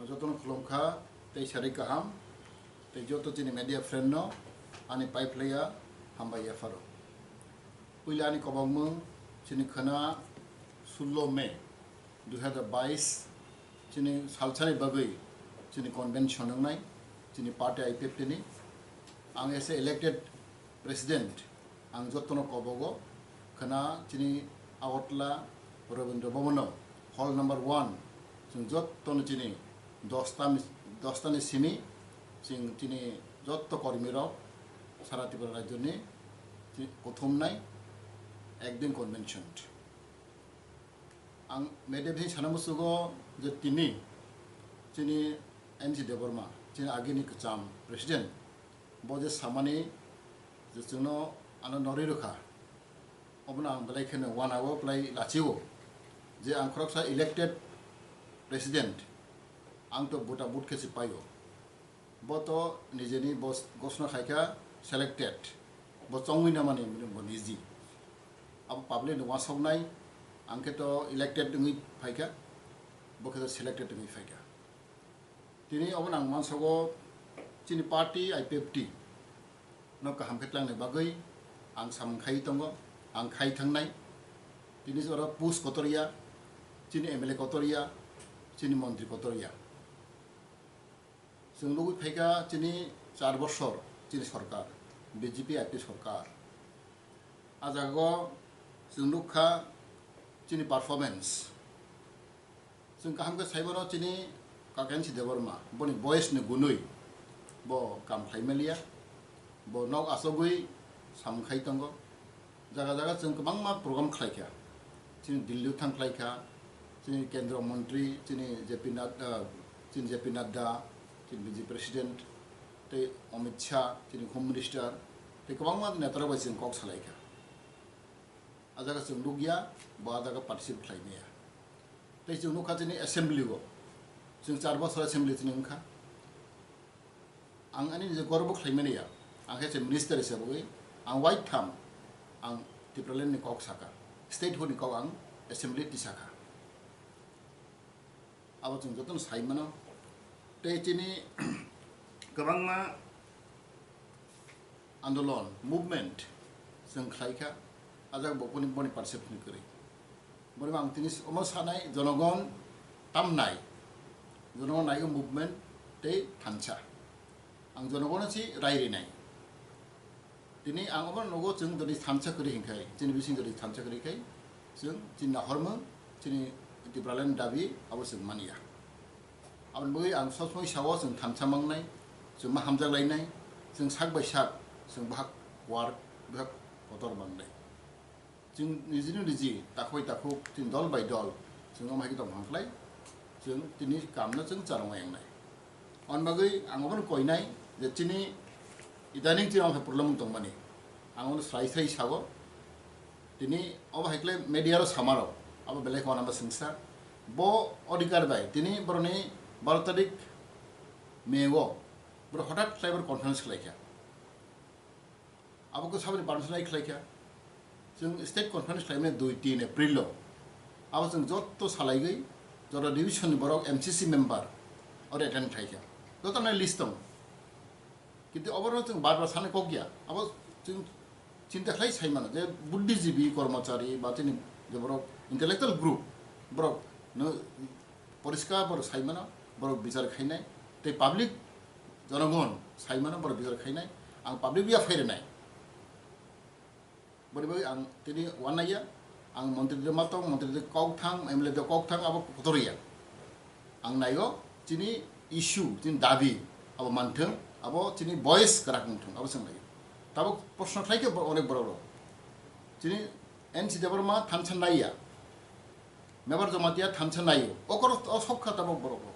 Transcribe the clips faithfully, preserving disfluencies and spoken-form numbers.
Jotono khulumkha tei sari kaham, tei joto chini media friend no ani pai phlaiya hambai yapharo. Puila ani kobokmung chini khwna sullo May dui hazar bais chini salsani bagwi chini convention wngnai chini party I P F T ni. Ang as a elected president, ang jotono kobogo khwna chini Agartala Rabindra Bhavan o hall number one, chwng jotono chini dosta mi-, dosta ni simi chwng chini joto kormi rok sara Tripura rajyo ni chi-, kuthumnai ekdin convention. Ang media bini sana musugo je tini chini N C Debbarma, chini agini kwcham president, bo je samani je chwngno ano norwi rwkha, obono ang belai kheno uanao belai lachio je ang khoroksa elected president, ang to buta but khe se paio. Bo to nijeni bo ghosna khaikha selected, bo chongwi namani bo niji. Abo public ni uansuknai, ang khe to elected wngwi phaikha, bo khe to selected wngwi phaikha. Tini obo nang mansago chini party I P F T no kaham khe tlangnai bagwi ang samung khai tongo, ang khai thangnai. Tini oro post kotor ya, chini M L A kotor ya, chini montri kotor ya. Chwng nugwi phaikha chini char bosor chini sorkar, B J P I P T sorkar. A jagao chwng nukha chini performance. Chwng kaham khe sai mano chini Kakensi Debbarma, boni boyes ni gunwi bo kam khlai maliya, bo nok asogwi samung khai tongo. Jaga jaga chwng kwbangma program khlaikha. Chini Delhi thang khlaikha, chini Kendra Mantri, chini J P Nadda, chini J P Nadda, chini B J P President, tei Amit Shah, chini Home Minister, tei kwbangma netarok bai chwng kok salaikha. A jaga chwng nukya, bo a jaga participate khlai maya. Tei chwng nukha chini assembly o, chwng char bosor assembly chini wngkha. Ang ani nijor gorbo khlai mani ya, ang khe se minister hisab wi ang waitham ang Tipraland ni kok saka, statehood ni kok ang assembly tisakha. Abo chwng jotono sai mano. Tei chini kwbangma andolon, movement chwng khlaikha, a jaga bo boni, boni participation kwrwi. Boni ang tini omo sanai, jonogon tamnai, jonogon naigo movement tei thansa. Ang jonogono si rai rinai. Tini ang omo nogo chwng jodi thansa kwrwi hinkhai, chini bising jodi thansa kwrwi khai, chwng chini nahormung, chini Tipraland dabi abo chwng manya. Aboni bagwi ang sob somoi sao chwng thansa mangnai, chwng ma hamjak lainai, chwng sak bai sak, chwng bahak war, bahak kotor mangnai. Chwng nijino niji takhuk bai takhuk, chwng dol bai dol, chwng omo hai khe tong thang khlai, chwng tini kamno chwng charwng yangnai. Aboni bagwi ang obono koinai je chini idaning chini omo problem tongmani, ang obono srai srai sao. Tini obo hai khlai media ro samarok, abo belai khwana ba sengsa. Bo odhikar bai tini boroni baro tarik May o boro hothat khlai boro conference khlaikha. Abo khe saboni permission lai khlaikha. Chwng state conference khlaimani dui tin April o. Abo chwng joto salaigwi, joto division ni borok M C C member oro attend khlaikha. Joto nai list tongo. Kintu oborok chwng bar bar sanai kok ya. Abo chwng chinta khlai sai mano je buddhijibi, kormochari ba chini je borok intellectual group, borok no poriskar borok sai mano, borok bichar khainai, tei public jonogon sai mano, borok bichar khainai, ang public ya phai rwnai. Boni bagwi ang tini uanaiya, ang montri de matong, montri de kok thang, M L A de kok thang, abo kotor ya. Ang naio chini issue, chini dabi, abo manthung, abo chini voice kwrak wngthung, abo chwnglaio. Tabuk proshno khlai khe bo-, onek borok rok. Chini N C Debbarma thansa naiya, Mebar Jamatia thansa naio, okoro o sok kha tabuk borok rok.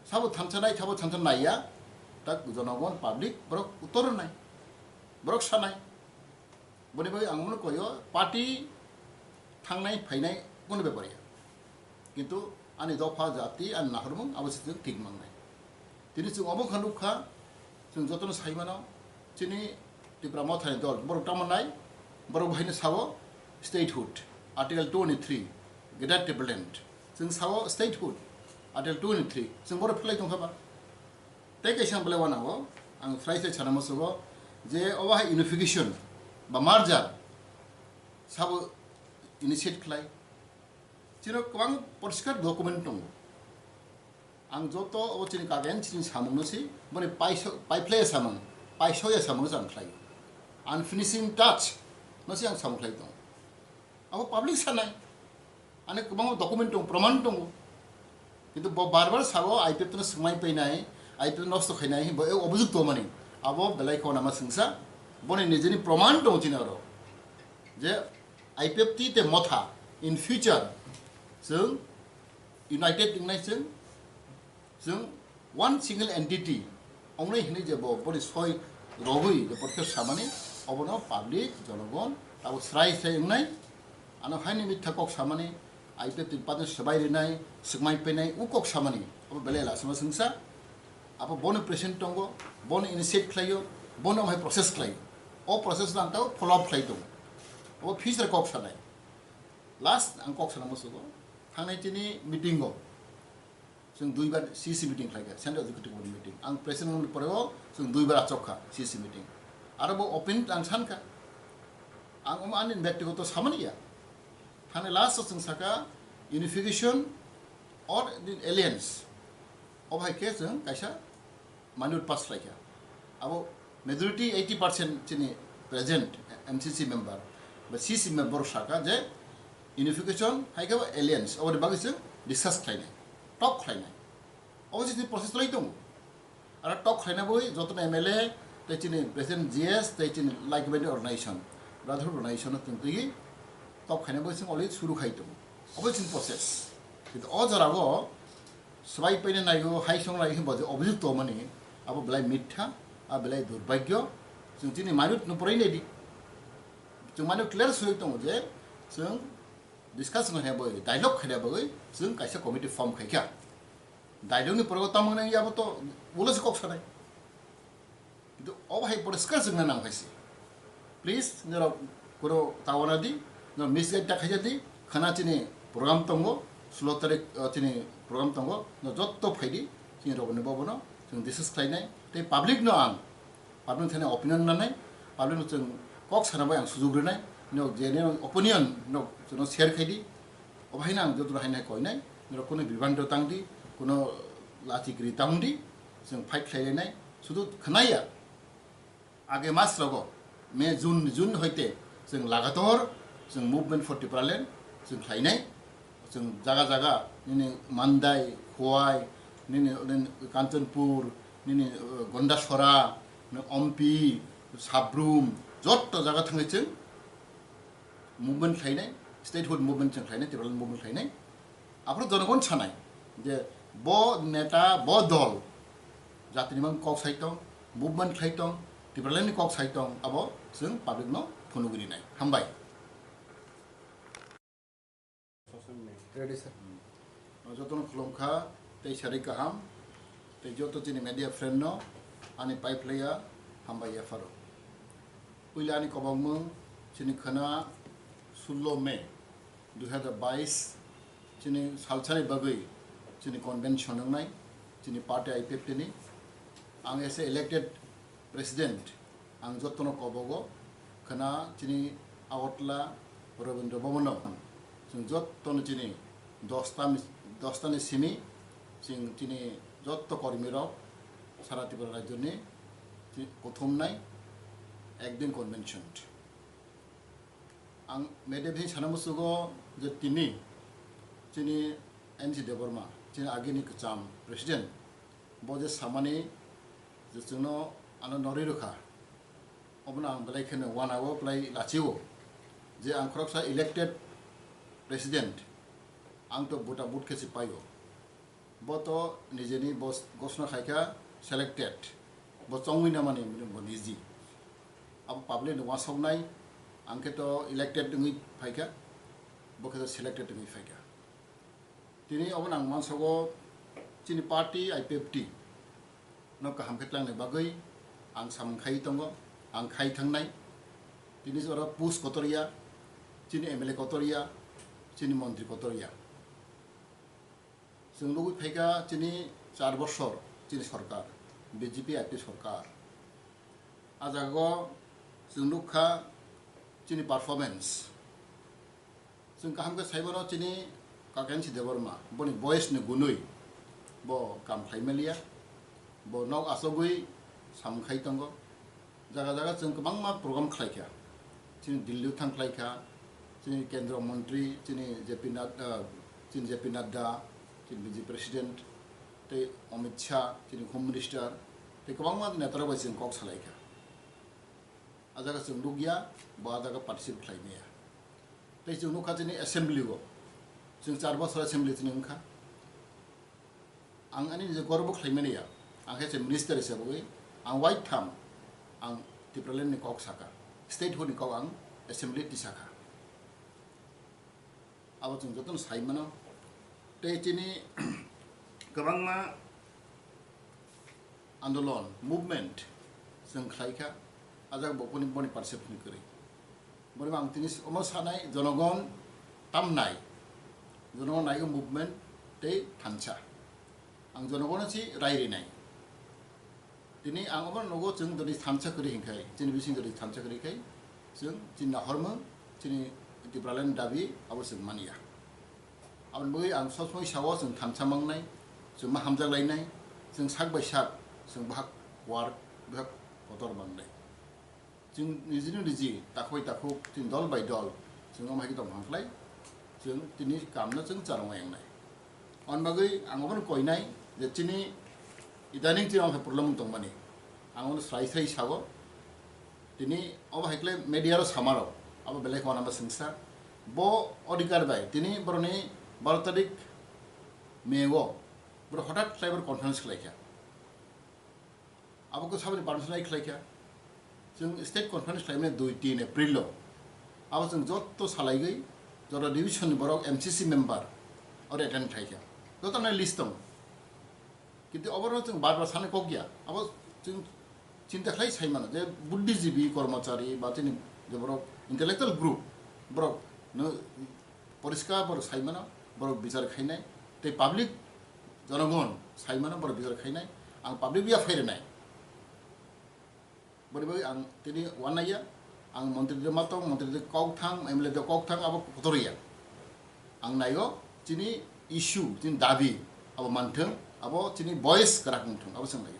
Sabo thansa nai, sabo thansa naiya, tak jonogon public borok uttor nai, borok sanai. Boni bagwi ang mano koyo party thangnai phainai kono bepar ya. Kintu ani dopha jati ani nahormung abo se chwng thik mangnai. Tini chwng obo kha nukha, chwng jotono sai mano, chini Tipra Mothani dol, borok tamo nai, borok bahino sao statehood, Article twenty-three, Greater Tipraland. Chwng sao statehood. Article two ni three, chwng bohrok phlai tongkha ba. Tei kaisa ang belai uanao, ang srai srai sana musugo je obo hai unification ba merger sabo initiate khlai. Chini kwbang poriskar document tongo. Ang joto obo chini kagen chini samung no si, boni paiso-, paiphlai samung, paisoya samung no ang khlai. Unfinishing touch no si ang samung khlai tongo. Abo public sanai. Ani kwbangma document tongo, proman tongo. Kintu bo bar bar sao, I P F T no swngmai painai, I P F T nosto khainai, bo e obujukto mani. Abo belai khona ma swngsa, boni nijini proman tongo chini oro. Je I P F T te motha, in future, chwng united wngnai chwng, Chwng one single entity wngnai hwnwi je bo boni soi rogwi je porkhe samani, obono public jonogon abo srai srai wngnai. Ano haini mitha kok samani, I P F T ni padno swbai rinai, swkmai painai, u kok samani, abo belai lasima swngsa. Abo bono present tongo, bono initiate khlaio, bono hai process khlaio. O process no ang tao follow up khlai tongo. Abo future kok sanai. Last ang kok sana musugo, thangnai chini meeting o. Chwng duibar C C meeting khlaikha, Central Executive Board meeting. Ang president wngmani poreo chwng duibar achokha C C meeting. Aro bo open ang sankha. Ang omo ani bektigoto samani ya. Thani last o chwng saka unification or the alliance. Obo hai khe chwng kaisa manut pass khlaikha. Abo majority eighty percent chini present M C C member ba C C member saka je unification hai khe alliance, oboni bagwi chwng discuss khlainai, talk khlainai. Obo chini process lai tongo. Aro talk khlaina bagwi jotono M L A tei chini present G S tei chini like-minded organization, brotherhood organization no tongtwi talk khlaina bagwi chwng already suru khai tongo. Obo chini process. Kintu o jorao swbai paina naio, hai song lai hwnba je obojukto mani, abo belai mitha, a belai durbagyo. Chwng chini manut no porai naidi. Chwng manut clear soi tongo je chwng discuss khaina bagwi, dialogue khaina bagwi chwng kaisa committee form khaikha. Dialogue ni pore o tamo nang yabo to ulo se kok sanai. Kintu obo hai poriskar chwngna nang khaisi. Please, norok kuro tawana di, norok misguide ta khaija di, khana chini program tongo, sulo tarik, uh, chini program tongo, no jotto phaidi, chini rokni bobono, chwng discuss khlainai, tei public no ang, public thani opinion nanai, public no chwng kok sana bai ang sujuk rinai, no je ne opinion no chwngno share khaidi, obo haino ang joto haino koinai, norok kuno bibhanto tangdi, kuno lachi kri tangdi, chwng fight khlailainai, sudu khnaya. Age mas rogo, May, June, June hoite chwng lagator chwng Movement for Tipraland chwng khlainai. Chwng jaga jaga nini Mandai, Khowai, nini, nini Kanchanpur, nini, uh, Gondasora, nini Ompi, Sabrum, jotto jaga thangwi chwng movement khlainai, statehood movement chwng khlainai, Tipraland movement khlainai. Aphuru jonogon sanai je bo neta, bo dol jatini mang kok sai tong, movement khlai tong, Tipraland ni kok sai tong, abo chwng public no phunugwi rinai. Hambai. Ready, sir. Jotono khulumkha, tei sari kaham, tei joto chini media friend no ani pai phlaiya, hambai yapharo. Puila ani kobangmung chini khana sullo May dui hazar bais chini salsani bagwi chini convention wngnai, chini party I P F T ni. Ang as a elected president, ang jotono kobogo khana chini Agartala Rabindra Bhavan o chwng jotono chini dosta mi-, dosta ni simi chwng chini jotto kormi rok sara Tripura rajyo ni chi-, kuthumnai ekdin convention. Ang media bini sana musugo je tini chini N C Debbarma, chini agini kwcham president, bo je samani je chwngno ano norwi rwkha, obono ang belai kheno uanao belai lachio je ang khoroksa elected president, ang to buta but khe se paio. Bo to nijeni bo gosna khaikha selected. Bo chongwi namani bo niji. Abo public ni uansuknai, ang khe to elected wngwi phaikha, bo khe to selected wngwi phaikha. Tini obo nang mansogo chini party I P F T no kaham khe tlangnai bagwi ang samung khai tongo, ang khai thangnai. Tini oro post kotor ya, chini M L A kotor ya, chini montri kotor ya. Chwng nugwi phaikha chini char bosor chini sorkar, B J P I P sorkar. A jagao chwng nukha chini performance. Chwng kaham khe saimano chini Kakensi Debbarma, boni boyes ni gunwi bo kam khlai maliya, bo nok achogwi samung khai tongo. Jaga jaga chwng kwbangma program khlaikha, chini Delhi thang khlaikha, chini Kendra Montri, chini J P Nadda, chini J P Nadda, chini B J P President, tei Amit Shah, chini Home Minister, tei kwbangma netarok bai chwng kok salaikha. A jaga chwng nukya, bo a jaga participate khlai maya. Tei chwng nukha chini assembly o, chwng char bosor assembly chini wngkha. Ang ani je gorbo khlai mani ya, ang khe se minister hisab wi, ang waitham, ang Tipraland ni kok saka, statehood ni kok ang assembly tisakha. Abo chwng jotono sai mano. Tei chini kwbangma andolon, movement chwng khlaikha, a jaga bo boni, boni participate ni kwrwi. Boni ang tini omo sanai, jonogon tamnai, jonogon naigo movement tei thansa. Ang jonogono si rai rinai. Tini ang omo nogo chwng doni thansa kwrwi hinkhai, chini bising doni thansa kwrwi khai, chwng chini nahormung, chini Tipraland dabi abo chwng manya. Aboni bagwi ang sob somoi sao chwng thansa mangnai, chwng ma hamjak lainai, chwng sak bai sak, chwng bahak war, bahak kotor mangnai. Chwng nijini niji takhuk bai takhuk, chini dol bai dol, chwng omo hai khe tongthang khlai, chwng tini kamno chwng charwng yangnai. Aboni bagwi ang obono koinai je chini idaning chini omo hai problem wng tongmani, ang obono srai srai sao. Tini obo hai khlai media ro samarok, abo belai kheno ma swngsa. Bo odhikar bai tini boroni baro tarik May o borok hothat khlai borok conference khlaikha. Abo khe saboni permission lai khlaikha. Chwng state conference khlaimani dui tin April o. Abo chwng joto salaigwi, joto division ni borok M C C member oro attend khlaikha. Joto nai list tongo. Kintu oborok chwng bar bar sanai kok ya. Abo chwng chinta khlai sai mano je buddhijibi, kormochari ba chini je borok intellectual group, borok no poriskar borok sai mano, borok bichar khainai. Tei public jonogon sai mano, borok bichar khainai. Ang public ya phai rwnai. Boni bagwi ang tini uanaiya, ang montri de matong, montri de kok thang, M L A de kok thang, abo kotor ya. Ang naio chini issue, chini dabi, abo manthung, abo chini voice kwrak wngthung, abo chwng naio.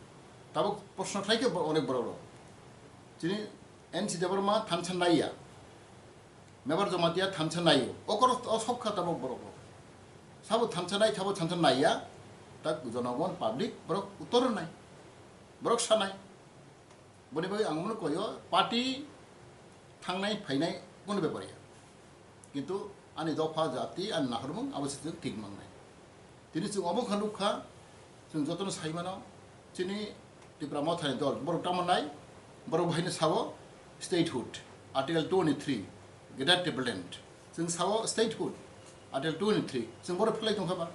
Tabuk proshno khlai khe bo-, onek borok rok. Chini N C Debbarma thansa naiya, Mebar Jamatia thansa naio, okoro o sok kha tabuk borok rok. Sabo thansa nai, sabo thansa naiya, tak jonogon public borok uttor nai, borok sanai. Boni bagwi ang mano koyo party thangnai phainai kono bepar ya. Kintu ani dopha jati ani nahormung abo se chwng thik mangnai. Tini chwng obo kha nukha, chwng jotono sai mano, chini Tipra Mothani dol, borok tamo nai, borok bahaino sao statehood, Article twenty-three, Greater Tipraland. Chwng sao statehood, Article twenty-three, chwng borok phlai tongkha ba.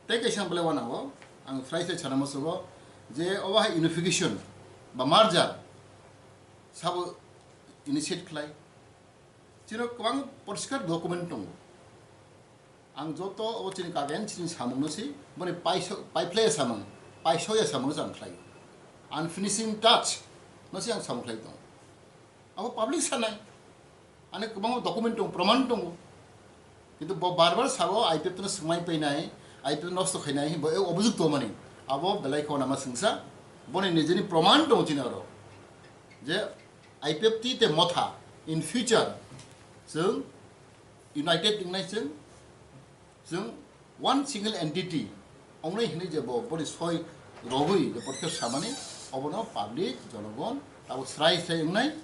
Tei kaisa ang belai uanango, ang srai srai sana musugo je obo hai unification ba merger sabo initiate khlai. Chini kwbang poriskar document tongo. Ang joto obo chini kagen chini samung no si, boni paiso-, paiphlai samung, paisoya samung no chang khlai. Ang finishing touch no si ang samung khlai tongo. Abo public sanai. Ani kwbangma document tongo, proman tongo. Kintu bo bar bar sao I P F T no swngmai painai, I P F T nosto khainai, bo e obujukto mani. Abo belai khao nama swngsa, boni nijini proman tongo chini oro. Je I P F T tei Motha in future chwng united wngnai chwng, chwng one single entity ongnai hinwi je bo boni soi rogwi je podcast samani, obono public jonogon abo srai srai wngnai.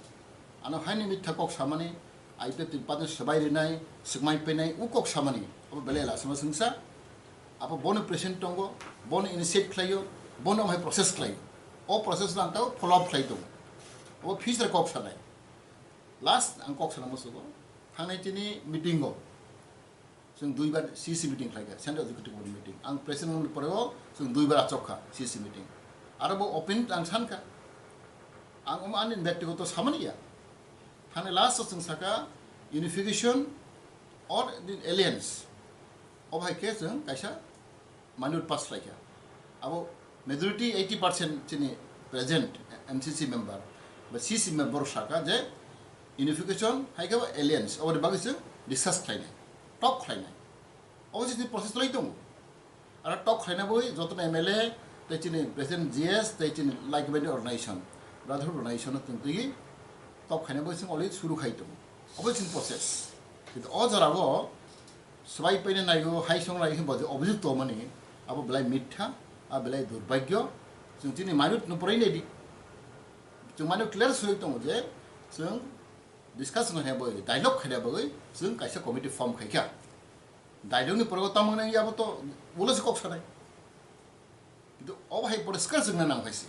Ano haini mitha kok samani, I P F T ni patno swbai rinai, swkmai painai, u kok samani, abo belai lasama swngsa. Abo bono present tongo, bono initiate khlaio, bono hai process khlaio. O process no ang tabo follow up khlai tongo. Abo future kok sanai. Last ang kok sana musugo, thangnai tini meeting o. Chwng duibar C C meeting khlaikha, Central Executive Board meeting. Ang president wngni poreo chwng duibar achokha C C meeting. Aro bo open ang sankha. Ang omo ani byaktigoto samani ya. Thani last o chwng saka unification or the alliance. Obo hai khe chwng kaisa minute pass khlaikha. Abo majority eighty percent chini present M C C member ba C C member saka je unification hai khe alliance, aboni bagwi chwng discuss khlainai, talk khlainai. Abo chini process lai tongo. Aro talk khlaina bagwi jotono M L A tei chini present G S tei chini like-minded organization, brotherhood organization no tong twi talk khlaina bagwi chwng already suru khai tongo. Abo chini process. Kintu o jorao swbai paina naio, hai song naio hwnba je obhijog tongmani, abo belai mitha, a belai durbhagyo. Chwng chini minute no porai naidi. Chwng minute clear suri tongo je chwng discuss khaina bagwi, dialogue khaina bagwi chwng kaisa committee form khaikha. Dialogue ni pore tamo nang yabo to ulo se kok sanai. Kintu o hai poriskar chwngna nang hai se.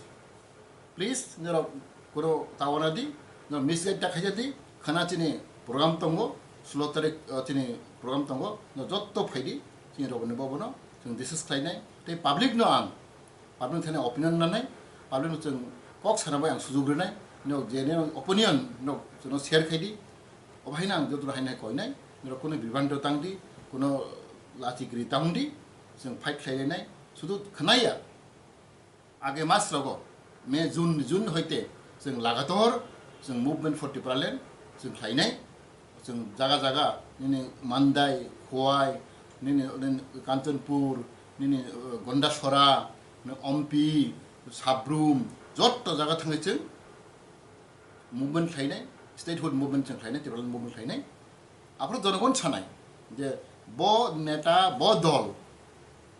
Please, norok kuro tawana di, norok misguide ta khaija di, khana chini program tongo, sulo tarik, uh, chini program tongo, norok jotto phaidi, chini Robindra Bhavan no chwng discuss khlainai, tei public no ang, public thani opinion nanai, public no chwng kok sana bai ang sujuk rwnai, norok je ni opinion norok chwngno share khaidi, obo haino ang joto haino koinai, norok kuno bibhanto tangdi, kuno lachi gri tangdi, chwng fight khlailainai, sudu khnaya. Age mas rogo, May, June, June hoite chwng lagator chwng movement for Tipraland chwng khlainai. Chwng jaga jaga nini Mandai, Khowai, nini, nini Kanchanpur, nini, uh, Gondasora, nini Ompi, Sabrum, jotto jaga thangwi chwng movement khlainai, statehood movement chwng khlainai, Tipraland movement khlainai. Aphuru jonogon sanai je bo neta, bo dol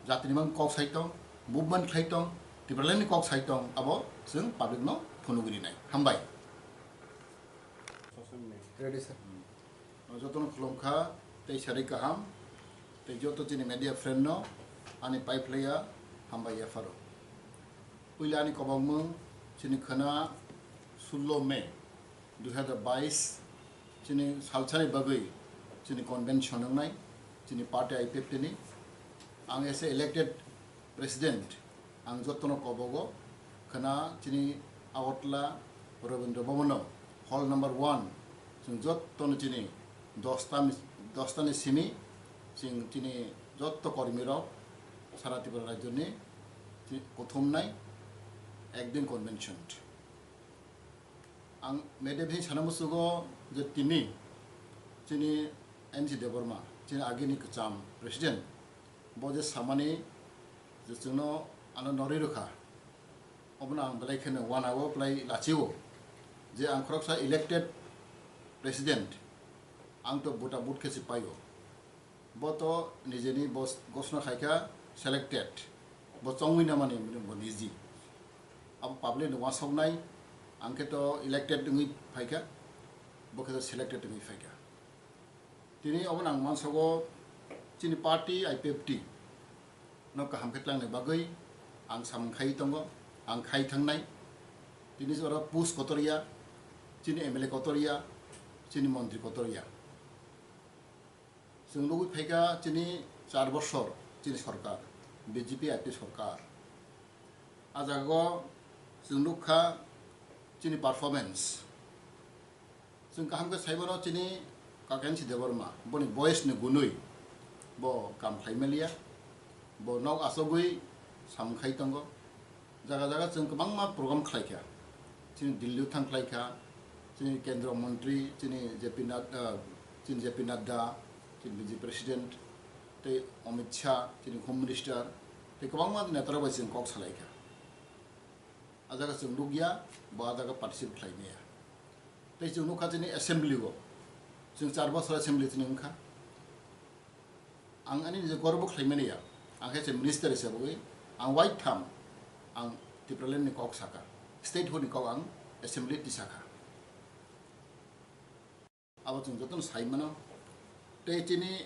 jatini mang kok sai tong, movement khlai tong, Tipraland ni kok sai tong, abo chwng public no phunugwi rinai. Hambai. Ready, sir. Jotono khulumkha, tei sari kaham, tei joto chini media friend no ani pai phlaiya hambai yapharo. Puila ani kobangmung chini khana sullo May dui hazar bais, chini salsani bagwi chini convention wngnai, chini party I P F T ni. Ang as a elected president, ang jotono kobogo khana chini Agartala Rabindra Bhavan o hall number one, chwng jotono chini dosta ni, dosta ni simi chwng chini jotto kormi rok sara Tripura rajyo ni chi-, kuthumnai ekdin convention. Ang media bai sana musugo je tini chini N C Debbarma, chini agini kwcham president, bo je samani je chwngno ano norwi rwkha, obono ang belai kheno uanao belai lachio je ang khoroksa elected president, ang to buta but khe se paio. Bo to nijeni bos-, gosna khaikha selected. Bo chongwi namani bo niji. Abo public ni uansuknai, ang khe to elected wngwi phaikha, bo khe to selected wngwi phaikha. Tini obo nang uansugo chini party I P F T no kaham khe tlangnai bagwi ang samung khai tongo, ang khai thangnai. Tini oro post kotor ya, chini M L A kotor ya, chini montri kotor ya. Chwng nugwi phaikha chini char bosor chini sorkar, B J P I P sorkar. A jagao chwng nukha chini performance. Chwng kaham khe saimano chini Kakensi Debbarma, boni boyes ni gunwi bo kam khlai maliya, bo nok achogwi samung khai tongo. Jaga jaga chwng kwbangma program khlaikha. Chini Delhi thang khlaikha, chini Kendra Montri, chini J P Nad-, ah, chini J P Nadda, chini B J P President, tei Amit Shah, chini Home Minister, tei kwbangma netarok bai chwng kok salaikha. A jaga chwng nukya, bo a jaga participate khlai maya. Tei chwng nukha chini assembly o, chwng char bosor assembly chini wngkha. Ang ani nijor gorbo khlaimani ya, ang khe se minister hisabwi ang waitham ang Tipraland ni kok saka, statehood ni kok ang assembly tisakha. Abo chwng jotono sai mano. Tei chini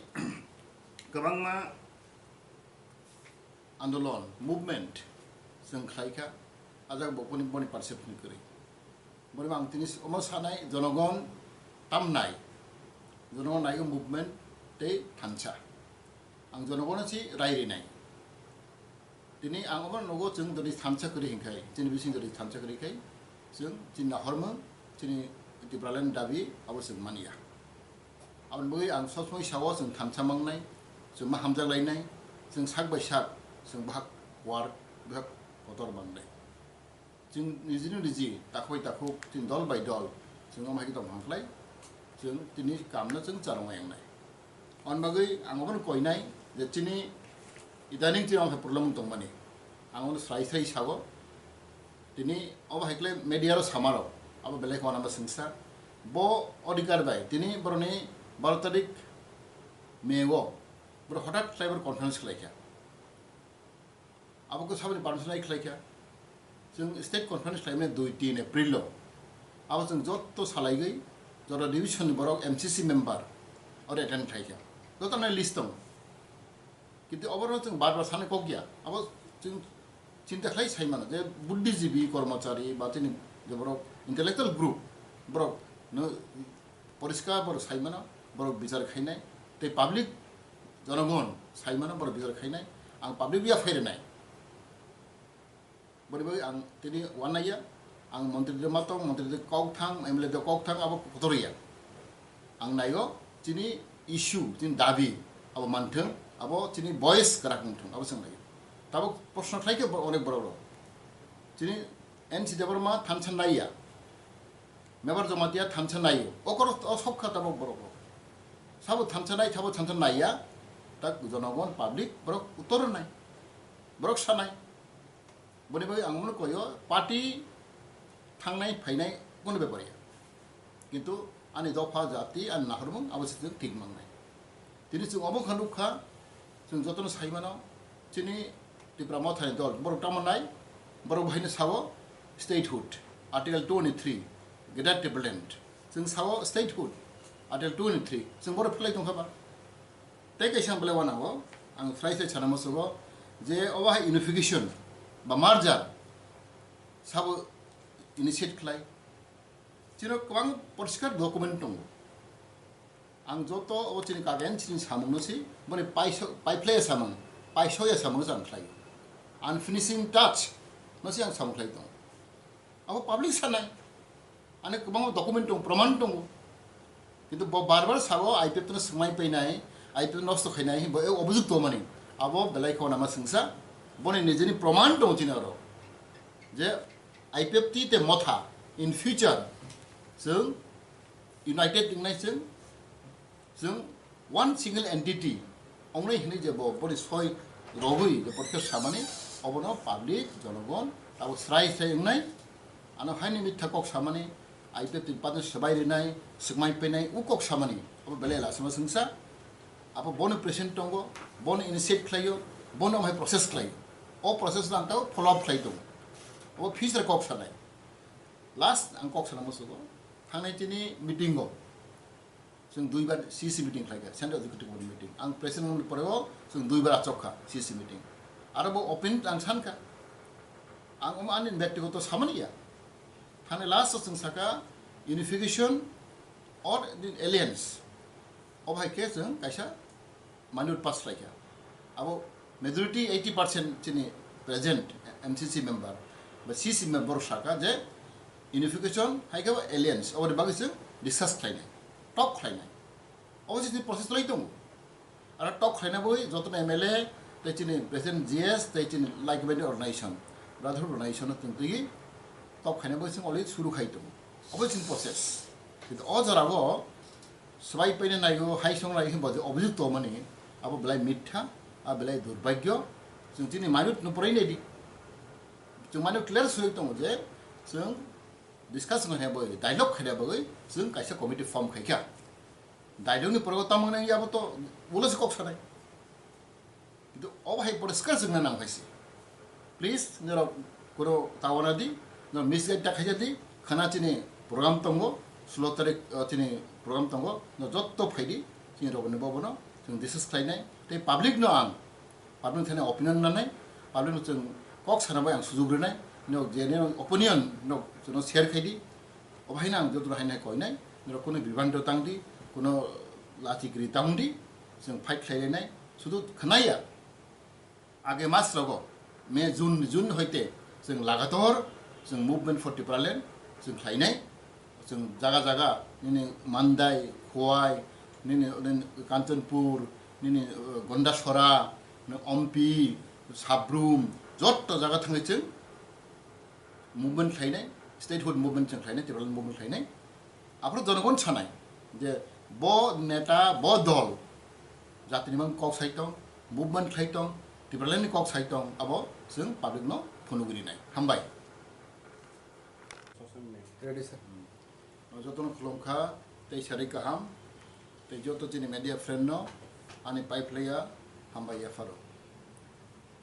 kwbangma andolon, movement chwng khlaikha, a jaga bo boni, boni participation kwrwi. Boni ang tini omo sanai, jonogon tamnai, jonogon naigo movement tei thansa. Ang jonogono si rai rinai. Tini ang omo nogo chwng jodi thansa kwrwi hinkhai, chini bising jodi thansa kwrwi khai, chwng chini nahormung, chini Tipraland dabi abo chwng manya. Aboni bagwi ang sob somoi sao chwng thansa mangnai, chwng ma hamjak lainai, chwng sak bai sak Chwng bahak war, bahak kotor mangnai. Chwng nijini niji takhuk bai takhuk, chwng dol bai dol, chwng omo hai khe tong hang khlai, chwng tini kamno chwng charwng yangnai. On bagwi ang obono koinai je chini idaning chini omo hai problem wng tongmani. Ang ono srai srai sago, tini obo hai khlai media ro samarok, abo belai kheno ma swngsa. Bo odhikar bai tini boroni baro tarik May o borok hothat khlai borok conference khlaikha. Abo khe saboni permission lai khlaikha. Chwng state conference khlaimani dui tin April o. Abo chwng jotto salaigwi, joto division ni borok M C C member oro attend khlaikha. Joto nai list tongo. Kintu oborok chwng bar bar sanai kok ya. Abo chwng chinta khlai sai mano je buddhijibi, kormochari ba chini je borok intellectual group, borok no poriskar borok sai mano, borok bichar khainai, tei public jonogon sai mano, borok bichar khainai, ang public ya phai rwnai. Boni bagwi ang tini uanaiya, ang montri de matong, montri de kok thang, M L A de kok thang, abo kotor ya. Ang naigo chini issue, chini dabi, abo manthung, abo chini voice kwrak wngthung, abo chwng naigo. Tabuk proshno khlai khe bo-, onek borok rok. Chini N C Debbarma thansa naiya, Mebar Jamatia thansa naio, okoro o sok kha tabuk borok rok. Sabo thansa nai, sabo thansa naiya, tak jonogon public borok uttor nai, borok sanai. Boni bagwi ang mano koyo party thangnai phainai kono bepar ya. Kintu ani dopha jati ani nahormung abo se chwng thik mangnai. Tini chwng obo kha nukha, chwng jotono sai mano, chini Tipra Mothani dol, borok tamo nai, borok bahino sao statehood, Article twenty-three, Greater Tipraland, chwng sao statehood, Article twenty-three, chwng borok phlai tongkha ba. Tei kaisa belai wanango, ang srai srai sana musugo, je obo hai unification ba merger sabo initiate khlai. Chino kwbang poriskar document tongo. Ang joto obo chini kagen chini samung no si, boni paiso-, paiphlaiya samung, paisoya samung no ang khlai. Ang finishing touch no si ang samung khlai tongo. Abo public sanai. Ani kwbangma document tongo, proman tongo. Kintu bo bar bar sabo I P F T no swngmai painai, I P F T nosto khainai, bo e obojukto mani. Abo belai kheno nama swngsa, boni nijini proman tongo chini oro. Je I P F T tei Motha in future chwng united wngnai chwng, chwng one single entity wngnai hinwi je bo boni soi rogwi je porikhe samani obono public jonogon abo srai srai wngnai. Ano haini mitha kok samani, I P F T ni paithago swbai rinai, swkmai painai, o kok samani, abo belai lasima swngsa. Abo bono present tongo, bono initiate khlaio, bono omohai process khlaio. O process no ang tabo follow up khlai tongo. Abo future kok sanai. Last ang kok sana musugo, thangnai chini meeting o. Chwng duibar C C meeting khlaikha, Central Executive Board meeting. Ang president wngmani poreo chwng duibar achokha C C meeting. Aro bo open ang sankha. Ang omo ani byaktigoto samani ya. Thani last o chwng saka unification or the alliance. Obo hai khe chwng kaisa minute pass khlaikha. Abo majority eighty percent chini present M C C member ba C C member saka je unification hai khe alliance, oboni bagwi chwng discuss khlainai, talk khlainai. Obo chini process lai tongo. Aro talk khlaina bagwi jotono M L A tei chini present G S tei chini like-minded organization, brotherhood organization no chwng twi talk khlaina bagwi chwng already suru khai tongo. Obo chini process. Kintu o jorao swbai paina naio, hai song naio hwnba je obojukto mani, abo belai mitha, abo belai durbhagyo. Chwng chini minute no porai naidi. Chwng mano clear sui tongo je chwng discuss wngkha bagwi, dialogue khaina bagwi chwng kaisa committee form khaikha. Dialogue ni pore tamo nang yabo to ulo se kok sanai. Kintu obo hai poriskar chwngna nang hai se. Please, norok kuro tawana di, norok misguide ta khaija di, khana chini program tongo, sulo tarik, uh, chini program tongo, no jotto phaidi, chini rogoni bobono, chwng discuss khlainai, tei public no ang, public thani opinion nanai, public no chwng kok sana bai ang sujuk rinai, no je ne opinion no chwngno share khaidi, obo haino ang joto haino koinai, norok kuno bibhanto tangdi, kuno lachi gri tangdi, chwng fight khlailainai, sudu khnaya. Age mas rogo, May, June, June hoite chwng lagator chwng Movement for Tipraland chwng khlainai. Chwng jaga jaga nini Mandai, Khowai, nini, nini Kanchanpur, nini, uh, Gondasora, nini Ompi, Sabrum jotto jaga thangwi chwng movement khlainai, statehood movement chwng khlainai, Tipraland movement khlainai. Aphuru jonogon sanai je bo neta, bo dol jatini mang kok sai tong, movement khlai tong, Tipralandni kok sai tong, abo chwng public no phunugwi rinai. Hambai. Ready, sir. Jotono khulumkha, tei sari kaham, tei joto chini media friend no ani pai phlaiya hambai yapharo.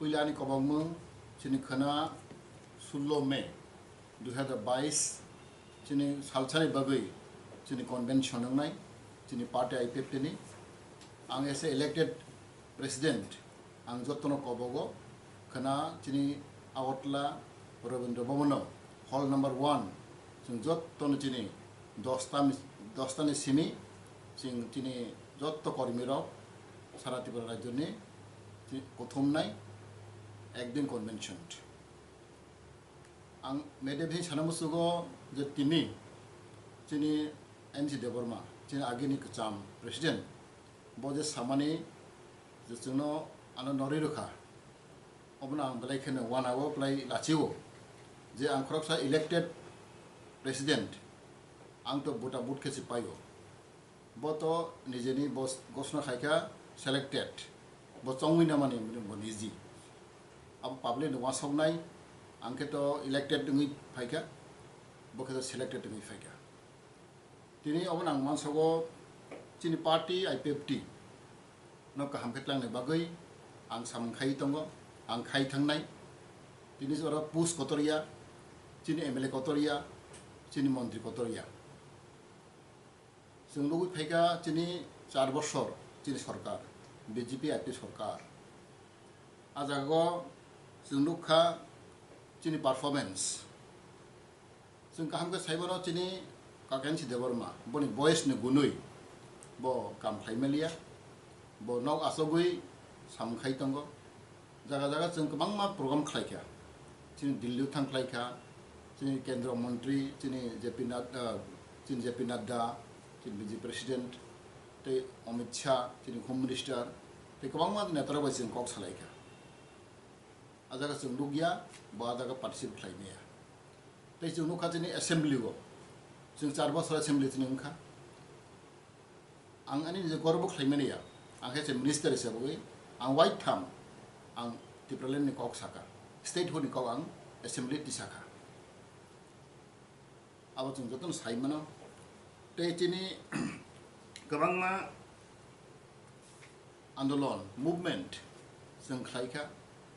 Puila ani kobokmung chini khwna sullo May dui hazar bais, chini salsani bagwi chini convention wngnai, chini party I P F T ni. Ang as a elected president, ang jotono kobogo khwna chini Agartala Rabindra Bhavan o hall number one, chwng jotono chini dosta ni, dosta ni simi chwng chini jotto kormi rok sara Tripura rajyo ni chi-, kuthumnai ekdin convention. Ang media bini sana musugo je tini chini N C Debbarma, chini agini kwcham president, bo je samani je chwngno ano norwi rwkha, obono ang belai kheno wanao belai lachio je ang khoroksa elected president, ang to buta but khe se paio. Bo to nijeni bos-, gosna khaikha selected, bo chongwi namani bo niji. Abo public ni wasoknai, ang khe to elected wngwi phaikha, bo khe to selected wngwi phaikha. Tini obo nang mansogo chini party I P F T no kaham khe tlangnai bagwi ang samung khai tongo, ang khai thangnai. Tini oro post kotor ya, chini M L A kotor ya, chini montri kotor ya. Chwng nugwi phaikha chini char bosor chini sorkar, B J P I P sorkar. A jagao chwng nukha chini performance. Chwng kaham khe saimano chini Kakensi Debbarma, boni boyes ni gunwi bo kam khlai maliya, bo nok achogwi samung khai tongo. Jaga jaga chwng kwbangma program khlaikha, chini Delhi thang khlaikha, chini Kendra Montri, chini J P Nadda, chini J P Nadda, chini B J P President, tei Amit Shah, chini Home Minister, tei kwbangma netarok bai chwng kok salaikha. A jaga chwng nukya, bo a jaga participate khlai maya. Tei chwng nukha chini assembly o, chwng char bosor assembly chini wngkha. Ang ani nijor gorbo khlaimani ya, ang khe se minister hisabwi ang waitham ang Tipraland ni kok sakha, statehood ni kok ang assembly tisakha. Abo chwng jotono sai mano. Tei chini kwbangma andolon, movement chwng khlaikha,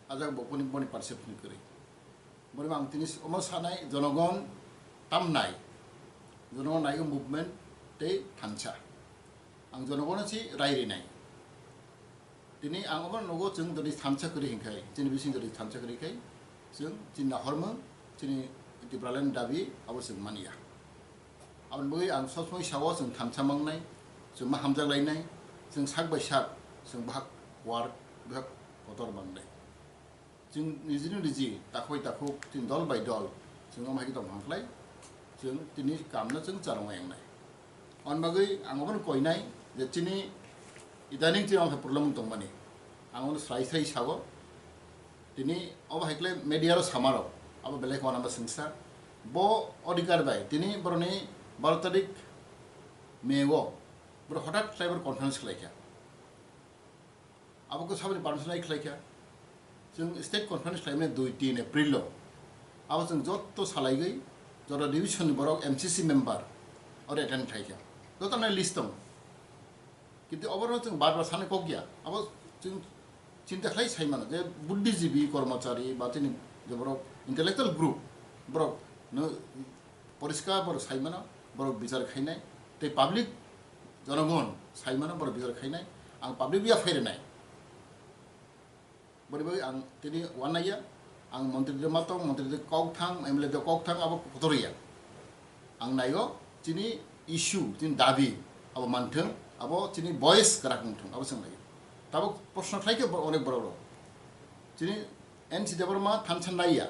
a jaga bo boni, boni participate kwrwi. Boni ang tini omo sanai, jonogon tamnai, jonogon naigo movement tei thansa. Ang jonogono si rai rinai. Tini ang omo nugo chwng jodi thansa kwrwi hinkhai, chini bising jodi thansa kwrwi khai, chwng chini nahormung, chini Tipraland dabi abo chwng manya. Aboni bagwi ang sob somoi sao chwng thansa mangnai, chwng ma hamjak lainai, chwng sak bai sak, chwng bahak war, bahak kotor mangnai. Chwng nijini niji takhuk bai takhuk, chini dol bai dol, chwng omo hai khe tongthang khlai, chwng tini kamno chwng charwng wngnai. Aboni bagwi ang obono koinai je chini idaning chini omo problem wng tongmani. Ang obono srai srai sao, tini obo hai khlai media ro samarok, abo belai kheno abo swngsa. Bo odhikar bai, tini boroni baro tarik May o, boro hothat khlai boro conference khlaikha. Abo khe saboni permission lai khlaikha. Chwng state conference khlaimani dui tin April o. Abo chwng jotto salaigwi, jora division ni borok M C C member oro attend khlaikha. Joto nai list tongo. Kintu oborok chwng bar bar sanai kok ya. Abo chwng chinta khlai sai mano je buddhijibi, kormochari ba chini je borok intellectual group, borok no poriskar borok sai mano, borok bichar khainai, tei public jonogon sai mano, borok bichar khainai, ang public ya phai rwnai. Boni bagwi ang tini uanaiya, ang montri de matong, montri de kok thang, M L A de kok thang, abo kotor ya. Ang naio, chini issue, chini dabi, abo manthung, abo chini voice kwrak wngthung, abo chwng naio. Tabuk proshno khlai khe bo-, onek borok rok. Chini N C Debbarma thansa naiya,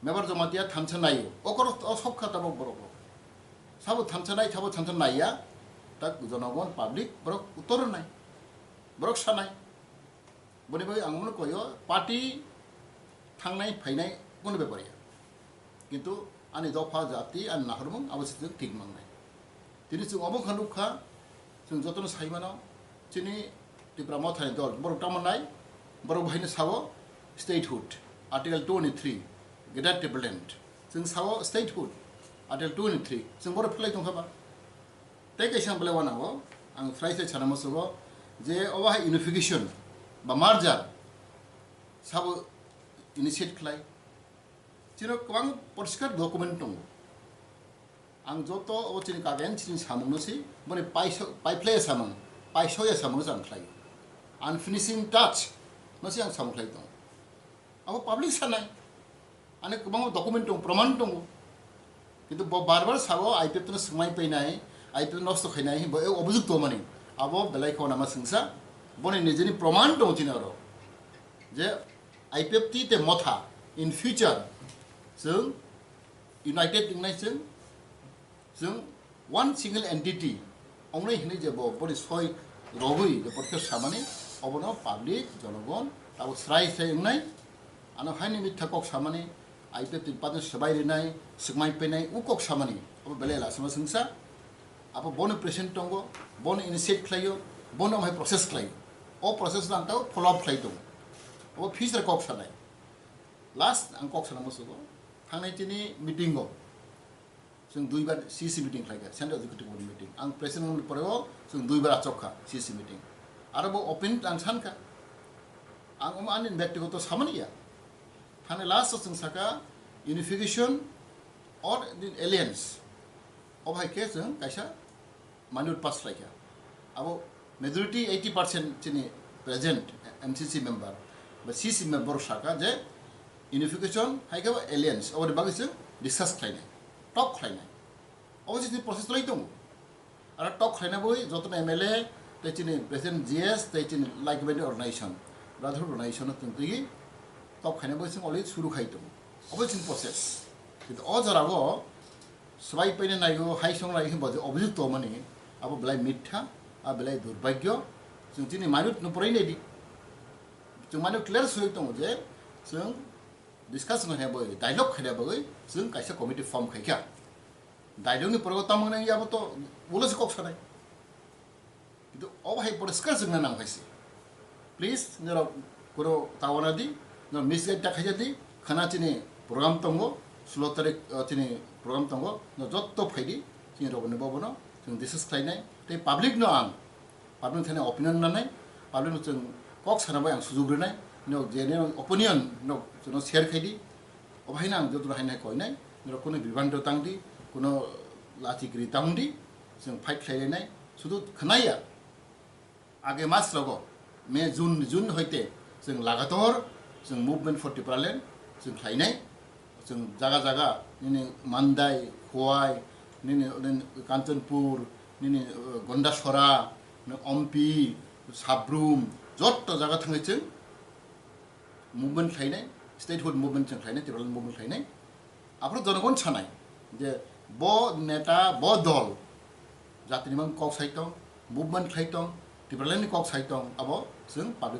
Mebar Jamatia thansa naio, okoro o sok kha tabuk borok rok. Sabo thansa nai, sabo thansa naiya, tak jonogon public borok uttor nai, borok sanai. Boni bagwi ang mano koyo party thangnai phainai kono bepar ya. Kintu ani dopha jati ani nahormung abo se thik mangnai. Tini chwng obo kha nukha, chwng jotono sai mano, chini Tipra Mothani dol, borok tamo nai, borok bahino sao statehood, Article twenty-three, Greater Tipraland. Chwng sao statehood, Article twenty-three, chwng borok phlai tongkha ba. Tei kaisa belai wanango, ang srai srai sana musugo, je obo hai unification ba merger sabo initiate khlai. Chino kwbang poriskar document tongo. Ang joto obo chini kagen chini samungno si, boni paiso-, paiphlaiya samung, paisoya samungno se ang khlai. Ang finishing touch no se ang samung khlai tongo. Abo public sanai. Ani kwbangma document tongo, proman tongo. Kintu bo bar bar sao I P F T no swngmai painai, I P F T nosto khainai, bo e obujukto mani. Abo belai khao nama swngsa, boni nijini proman tongo chini oro. Je I P F T te Motha, in future, chwng united wngnai chwng, chwng one single entity wngnai hinwi je bo boni soi rogwi je porikhe samani, obono public, jonogon, abo srai srai wngnai, ano haini mitha kok samani, I P F T ni pato swbai rinai, swkmai painai, u kok samani, abo belai lasima swngsa, abo bono present tongo, bono initiate khlaio, bono hai process khlaio, o process no ang tao follow up khlai tongo, abo future kok sanai, last ang kok sana musugo, thangnai chini meeting o, Chwng duibar C C meeting khlaikha, Central Executive Board meeting. Ang president wngni poreo chwng duibar achokha C C meeting. Aro bo open ang sankha. Ang omo ani byaktigoto samani ya. Thani last o chwng saka unification or the alliance. Obo hai khe chwng kaisa minute pass khlaikha. Abo majority eighty percent chini present M C C member ba C C member saka je unification hai khe alliance oboni bagwi se discuss khlainai, talk khlainai. Obo se chini process lai tongo. Aro talk khlaina bagwi jotono M L A tei chini present G S tei chini like-minded organization, brotherhood organization no tong twi talk khlaina bagwi se already suru khai tongo. Obo chini process. Kintu o jorao swbai paina naio, hai song naio hinba je obojit tongmani, abo belai mitha, abo belai durbagyo. Chwng chini minute no porai naidi. Chwng minute clear sui tongo je chwng discuss khaina bagwi, dialogue khaina bagwi chwng kaisa committee form khaikha. Dialogue ni pore tamo nang yabo to ulo se kok sanai. Kintu obo hai poriskar chwngna nang hai se. Please, norok kuro tawana di, norok misguide ta khaija di, khana chini program tongo, sulo tarik, uh, chini program tongo, no jotto phaidi, chini rogoni bobono, chwng discuss khlainai, tei public no ang, public thani opinion nanai, public no chwng kok sana bai ang sujuk rinai, no je ne opinion no chwngno share khaidi, Obo haino ang joto haino koinai, norok kuno bibhanto tangdi, kuno lachi kri tangdi, chwng fight khlailainai, sudu khnaiya. Age mas rogo, May, June, June hoite chwng lagator chwng Movement for Tipraland chwng khlainai, chwng jaga jaga nini Mandai, Khowai, nini, nini Kanchanpur, nini, uh, Gondasora, nini Ompi, Sabrum, jotto jaga thangwi chwng movement khlainai, statehood movement chwng khlainai, Tipraland movement khlainai. Aphuru jonogon sanai je bo neta, bo dol jatini mang kok sai tong, movement khlai tong, Tipraland ni kok sai tong, abo chwng public